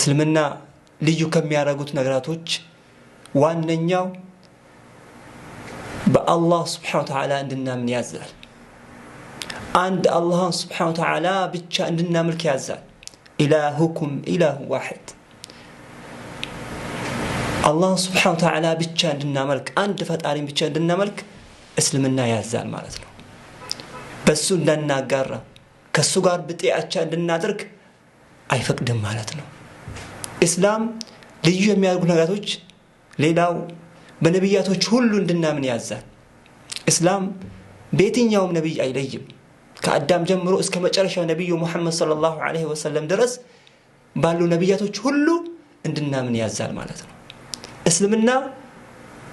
እስልምና ልዩ ከሚያደርጉት ነገራቶች ዋነኛው በአላህ ስብሓነ ወተዓላ እንድናምን ያዛል። አንድ አላህን ስብሓነ ወተዓላ ብቻ እንድናመልክ ያዛል። ኢላሁኩም ኢላሁ ዋሂድ፣ አላህን ስብሓነ ወተዓላ ብቻ እንድናመልክ፣ አንድ ፈጣሪን ብቻ እንድናመልክ እስልምና ያዛል ማለት ነው። በሱ እንዳናጋራ፣ ከሱ ጋር ብጤ አቻ እንድናደርግ አይፈቅድም ማለት ነው። እስላም ልዩ የሚያደርጉ ነገራቶች ሌላው በነቢያቶች ሁሉ እንድናምን ያዛል። እስላም በየትኛውም ነቢይ አይለይም። ከአዳም ጀምሮ እስከ መጨረሻው ነቢዩ ሙሐመድ ሰለላሁ ዐለይሂ ወሰለም ድረስ ባሉ ነቢያቶች ሁሉ እንድናምን ያዛል ማለት ነው። እስልምና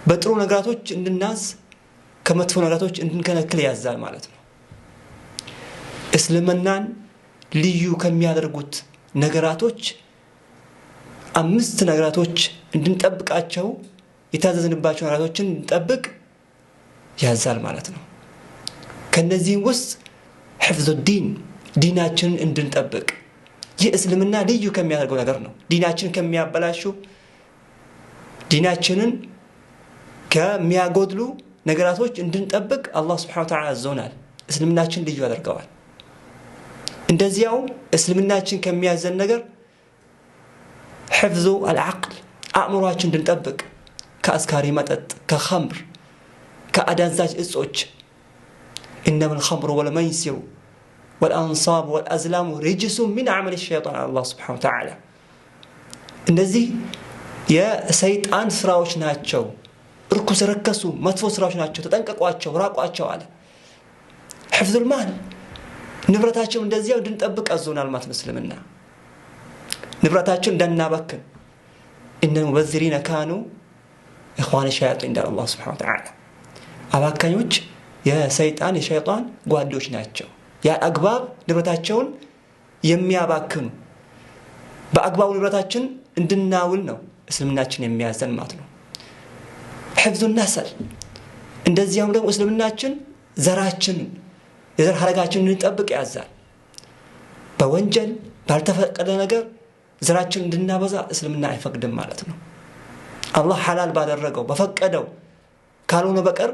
በጥሩ ነገራቶች እንድናዝ፣ ከመጥፎ ነገራቶች እንድንከለክል ያዛል ማለት ነው። እስልምናን ልዩ ከሚያደርጉት ነገራቶች አምስት ነገራቶች እንድንጠብቃቸው የታዘዝንባቸው ነገራቶችን እንድንጠብቅ ያዛል ማለት ነው። ከነዚህም ውስጥ ሕፍዙ ዲን፣ ዲናችንን እንድንጠብቅ፣ ይህ እስልምና ልዩ ከሚያደርገው ነገር ነው። ዲናችንን ከሚያበላሹ፣ ዲናችንን ከሚያጎድሉ ነገራቶች እንድንጠብቅ አላህ ስብሐነ ወተዓላ አዞናል። እስልምናችን ልዩ ያደርገዋል። እንደዚያው እስልምናችን ከሚያዘን ነገር ሕፍዙ አልዓቅል፣ አእምሯችን እንድንጠብቅ ከአስካሪ መጠጥ፣ ከኸምር፣ ከአደንዛዥ እጾች። إنما الخمر والميسر والأنصاب والأزلام رجس من عمل الشيطان አላህ ስብሐነ ወተዓላ። እነዚህ የሰይጣን ስራዎች ናቸው። እርኩስ ረከሱ መጥፎ ስራዎች ናቸው። ተጠንቀቋቸው፣ ራቋቸው አለ። حفظ المال፣ ንብረታቸው እንደዚያው እንድንጠብቅ አዞናል ማለት ነው። እስልምና ንብረታችን እንዳናባክን፣ إن المبذرين كانوا إخوان الشياطين እንዳለ አላህ ስብሐነ ወተዓላ፣ አባካኞች የሰይጣን የሸይጣን ጓዶች ናቸው። ያ አግባብ ንብረታቸውን የሚያባክኑ፣ በአግባቡ ንብረታችን እንድናውል ነው እስልምናችን የሚያዘን ማለት ነው። ሕፍዙ ነሰል፣ እንደዚያውም ደግሞ እስልምናችን ዘራችንን፣ የዘር ሀረጋችንን እንድንጠብቅ ያዛል። በወንጀል ባልተፈቀደ ነገር ዘራችን እንድናበዛ እስልምና አይፈቅድም ማለት ነው። አላህ ሐላል ባደረገው በፈቀደው ካልሆነ በቀር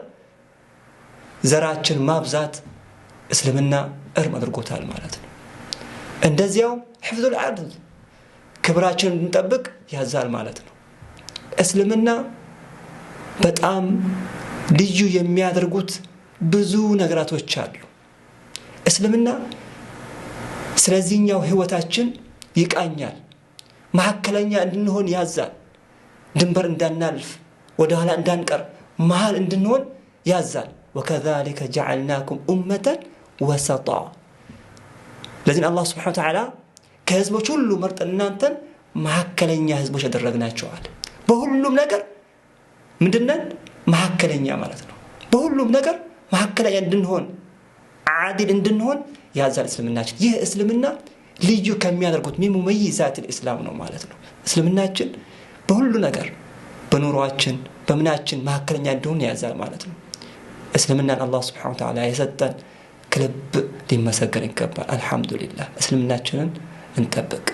ዘራችን ማብዛት እስልምና እርም አድርጎታል ማለት ነው። እንደዚያው ሕፍዙል ዐርድ፣ ክብራችንን እንድንጠብቅ ያዛል ማለት ነው። እስልምና በጣም ልዩ የሚያደርጉት ብዙ ነገራቶች አሉ። እስልምና ስለዚህኛው ህይወታችን ይቃኛል። መካከለኛ እንድንሆን ያዛል። ድንበር እንዳናልፍ፣ ወደኋላ እንዳንቀር፣ መሀል እንድንሆን ያዛል። ወከዛሊከ ጀዐልናኩም ኡመተን ወሰጣ። ለዚህ አላህ ስብሐነ ወተዓላ ከህዝቦች ሁሉ መርጠን እናንተን መካከለኛ ህዝቦች ያደረግናቸዋል። በሁሉም ነገር ምንድነን? መካከለኛ ማለት ነው። በሁሉም ነገር መካከለኛ እንድንሆን፣ ዓዲል እንድንሆን ያዛል እስልምናችን። ይህ እስልምና ልዩ ከሚያደርጉት من مميزات الإسلام ነው ማለት ነው። እስልምናችን በሁሉ ነገር በኑሯችን በምናችን መካከለኛ እንድንሆን ያዛል ማለት ነው። እስልምናን አላህ ስብሐነ ወተዓላ የሰጠን ከልብ ሊመሰገን ይገባል። አልሐምዱሊላህ። እስልምናችንን እንጠብቅ።